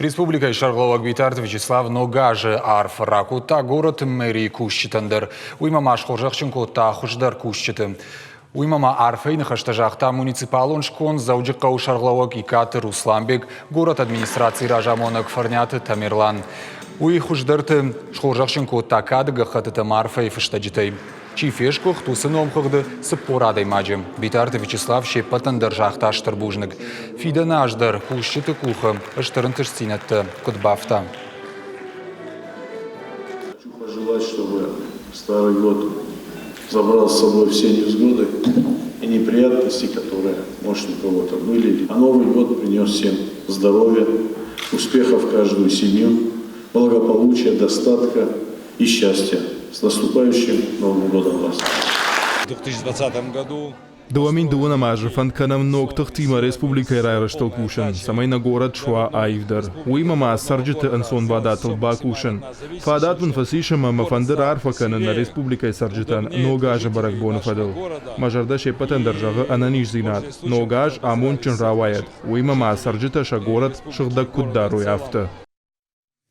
Республикӕйы сӕргълӕууӕг Битарты Вячеслав ног азы арфӕ ракодта горӕты мэрийы кусджытӕн дӕр. Уыимӕ ма схорзӕхджын кодта хуыздӕр кусджыты. Уыимӕ ма арфӕйы ныхӕстӕ загъта муниципалон сконд Дзӕуджыхъӕуы сӕргълӕууӕг Икъаты Русланбег, горӕты администрацийы разамонӕг Фӕрниаты Тамерлан. Уый хуыздӕрты схорзӕхджын кодта кады гӕххӕттытӕ ӕмӕ арфӕйы фыстӕджытӕй. Чи фесгуыхт, уыцы номхыгъды 40 адӕймаджы. Битарты Вячеслав се ппӕтӕн дӕр загъта стыр бузныг. Фидӕны аз дӕр кусджыты къухы стыр ӕнтыстдзинӕдтӕ куыд бафта. Хочу пожелать, чтобы старый год забрал с собой все невзгоды и неприятности, которые, может, у кого-то были. А Новый год принес всем здоровья, успехов в каждую семью, благополучия, достатка и счастья. С наступающим Новым годом вас! В 2020 году 2002 азы фӕнд кӕнӕм ног тыхтимӕ республикӕйы райрӕзтыл кусын, цӕмӕй нӕ горӕт суа аивдӕр. Уыимӕ ма цӕрджыты ӕнцонвадатыл бакусын. Фадат мын фӕцис ӕмӕ мӕ фӕнды раарфӕ кӕнын нӕ республикӕйы цӕрджытӕн Ног азы бӕрӕгбоны фӕдыл. Мӕ зӕрдӕ се ппӕтӕн дӕр зӕгъы ӕнӕниздзинад, Ног аз амондджын рауайӕд, уыимӕ ма цӕрджытӕ сӕ горӕт сыгъдӕг куыд дарой, афтӕ.